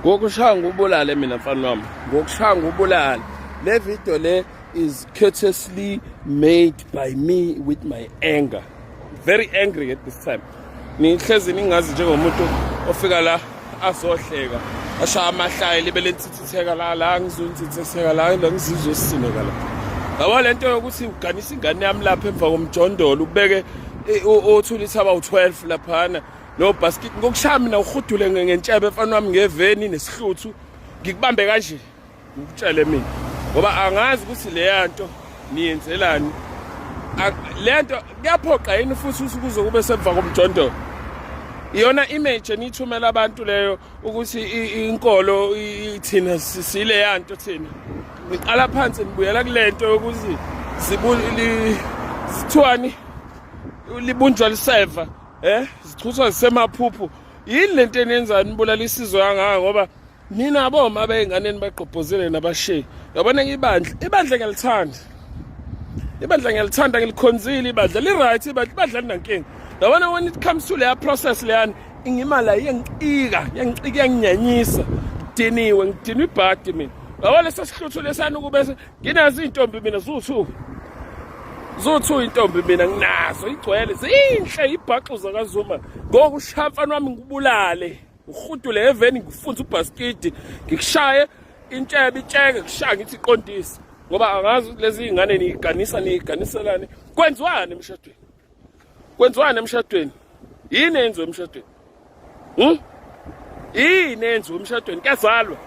Ngokushaya ngubulale mina mfana wami. Ngokushaya ngubulale. Le video le is courteously made by me with my anger. Very angry at this time. Nihlezi ningazi njengomuntu ofika la azohleka. Ashaya amahlaya libe lenthithitheka la la ngizonthithitheka la la ngizizwe sisineka la. Yabo lento yokuthi uganisa ingane yami lapha emva komjondolo ubeke othulisa aba u12 laphana. Lo basket ngokushaya mina uhudule ngentshebe mfana wami ngeveni nesihluthu ngikubambe kanje ngikutshele mina ngoba angazi ukuthi leya nto niyenzelani le nto kuyaphoqa yini futhi ukuthi kuze kube semva komjondolo iyona image eniyithumela abantu leyo ukuthi inkolo thina sileya nto thina niqala phansi nibuyela kule nto yokuthi zithiwani libunjwa liseva eh zichuthwa zisemaphuphu yini lento eniyenzayo nibulala isizwe kangaka ngoba nina boma beyinganeni bagqobhozele nabasheyi yabona ibandla ibandla ngiyalithanda ibandla ngiyalithanda ngilikhonzile ibandla li-right ibandla ibandla linankinga yabona when it comes to leya process leyana ingimala iyangicika iyangicika iyanginyanyisa ngidiniwe ngidinwa ibhadi mina yabo lesa sihluthu lesana ukube nginazo iy'ntombi mina ziwu-two ziwu-two iy'ntombi mina nginazo igcwele zinhle ibhaxu zakazuma ngoku ushaya mfana wami ngikubulale uhudule eveni ngifunze ubhasikidi ngikushaye intshebe itsheke kushaya ngithi iqondise ngoba angazi ukuthi lezi iy'ngane niyiganisa niyiganiselani kwenziwani emshadweni kwenziwani emshadweni yini eyenziwa emshadweni Yini eyenziwa emshadweni kuyazalwa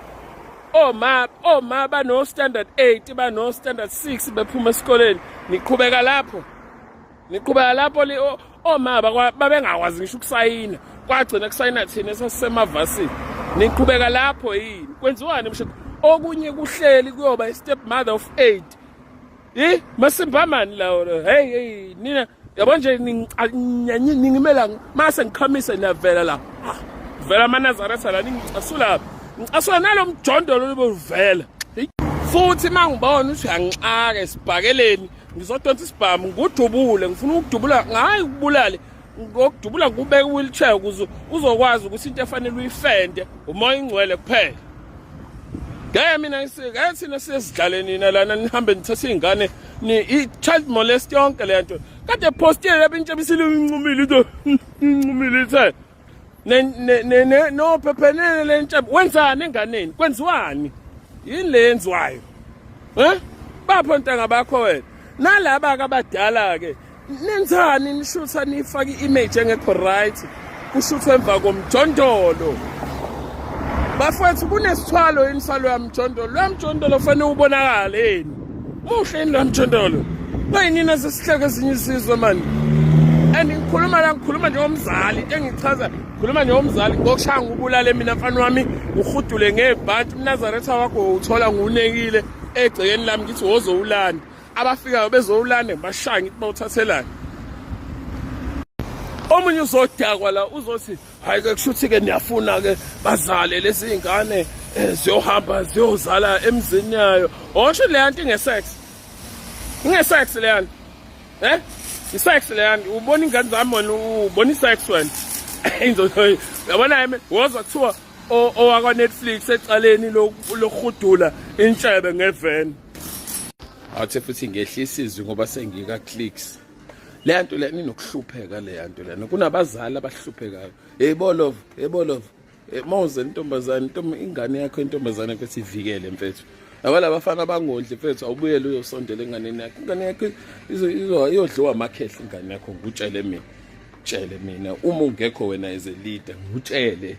oma oma bano standard 8 bano standard 6 bephuma esikoleni niqhubeka lapho niqhubeka lapho oma babengakwazi ngisho ukusayina kwagcina kusayina thina esasisemavasini niqhubeka lapho yini kwenziwani emshadweni okunye kuhleli kuyoba i-step mother of 8 Eh, masimbamani lawo. Hey hey nina yabo nje ningimela mase ngikhamise niyavela la. Ah, vela amaNazaretha la ningicasula. Ngicasula nalo mjondolo libe uvela. Futhi mangibona ukuthi uyangixaka esibhakeleni ngizodonsa isibhamu ngudubule ngifuna ukudubula ngayi ukubulale ngokudubula ngikubeka wheelchair ukuze uzokwazi ukuthi into efanele uyifende umoya ingcwele kuphela. Ngeke mina ngeke thina siyesidlale nina lana nihambe nithathe iy'ngane ni i-child molest yonke le nto. Kade postile lapha intshebisile incumile into incumile ithe. Ne ne ne no phephenene le ntshebe wenzani enganeni? Kwenziwani? Yini le yenziwayo? Eh? Bapho ntanga bakho wena. Nalaba ke abadala ke nenzani nishutha nifake i-image engekho right kushuthwe emva komjondolo bafowethu kunesithwalo yini saloya mjondolo loya mjondolo fanele ubonakale yini muhle yini loya mjondolo bayinina sesihleke ezinye isizwe mani and ngikhuluma la ngikhuluma njengomzali into engichaza ngikhuluma njengomzali ngokushaya ngubulale mina mfana wami uhudule ngebhanti umnazaretha wakho uthola ngiwunekile egcekeni lami ngithi wozowulanda abafikayo bezowulanda ngibashaya ngithi bawuthathelani omunye uzodakwa la uzothi hayi ke kushuthi ke niyafuna ke bazale lezi zingane eh, ziyohamba ziyozala emzini yayo osho leya nto ingesex ingesex leya nto eh isex leya nto ubona ingane zami wena ubona isex wena yabona yami wozwa kuthiwa owakwa-Netflix ecaleni lokuhudula intshebe ngeveni Awuthe futhi ngehlisa izwi ngoba sengika clicks. Le nto le ninokuhlupheka le nto lena. Kunabazali abahluphekayo. Hey bolov, hey bolov. Mawuze intombazane, intombi ingane yakho intombazane mfethu ivikele mfethu. Yabo labafana abangondli mfethu awubuyele uyosondela enganeni yakho. Ingane yakho izo iyodliwa amakhehla ingane yakho ngikutshele mina. Tshele mina uma ungekho wena as a leader ngikutshele.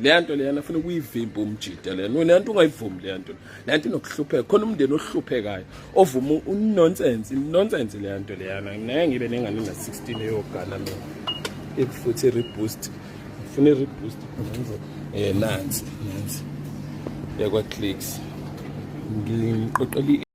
Leya nto leyana funa ukuyivimba umjida leyana leya nto ungayivumi leya nto leya nto inokuhlupheka khona umndeni ohluphekayo ovuma unonsense inonsense leya nto leyana ngeke ngibe nengane na-16 eyogana mina ikufuthi i-reboost ngifuna i-reboost ngenze um nansi nansi yakwa-clicks ngiqoqela